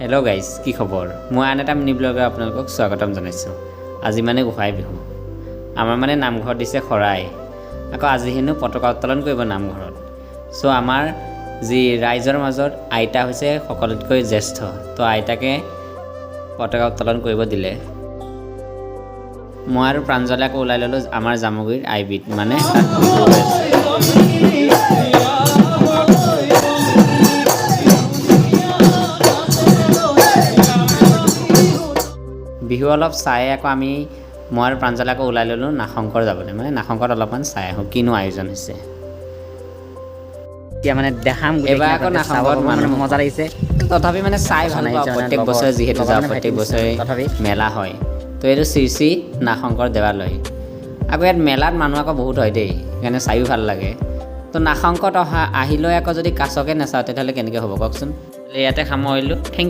Hello' guys, কি খবৰ? মই আন এটা মিনি ব্লগত আপোনালোকক স্বাগতম জনাইছোঁ। আজি মানে গোসাঁই বিহু। আমাৰ মানে নামঘৰত দিছে শৰাই। আকৌ আজি হেনো পতাকা উত্তোলন কৰিব নামঘৰত। চ' আমাৰ যি ৰাইজৰ মাজত আইতা হৈছে সকলোতকৈ জ্যেষ্ঠ, তো আইতাকে পতাকা উত্তোলন কৰিব দিলে। মই আৰু প্ৰাঞ্জলে আকৌ ওলাই ল'লোঁ আমাৰ জামুগুৰিত আইবিত, মানে তাত বিহু হৈ আছে। বিহু অলপ চাই আকৌ আমি, মই আৰু প্ৰাঞ্জলে আকৌ ওলাই ল'লোঁ নাগশংকৰ যাবলৈ, মানে নাগশংকৰত অলপমান চাই আহোঁ কিনো আয়োজন হৈছে। এতিয়া মানে দেখাম। এইবাৰ আকৌ নাগশংকৰত মানে মানুহ মজা লাগিছে। তথাপি মানে চাই ভাল পাওঁ, প্ৰত্যেক বছৰে যিহেতু যাওঁ, প্ৰত্যেক বছৰে তথাপি মেলা হয়। তো এইটো শ্ৰী শ্ৰী নাগশংকৰ দেৱালয়। আকৌ ইয়াত মেলাত মানুহ আকৌ বহুত হয় দেই, সেইকাৰণে চায়ো ভাল লাগে। তো নাগশংকৰত অহা আহি লৈ আকৌ যদি কাছকে নাচাওঁ, তেতিয়াহ'লে কেনেকৈ হ'ব কওকচোন? ইয়াতে সামৰিলোঁ, thank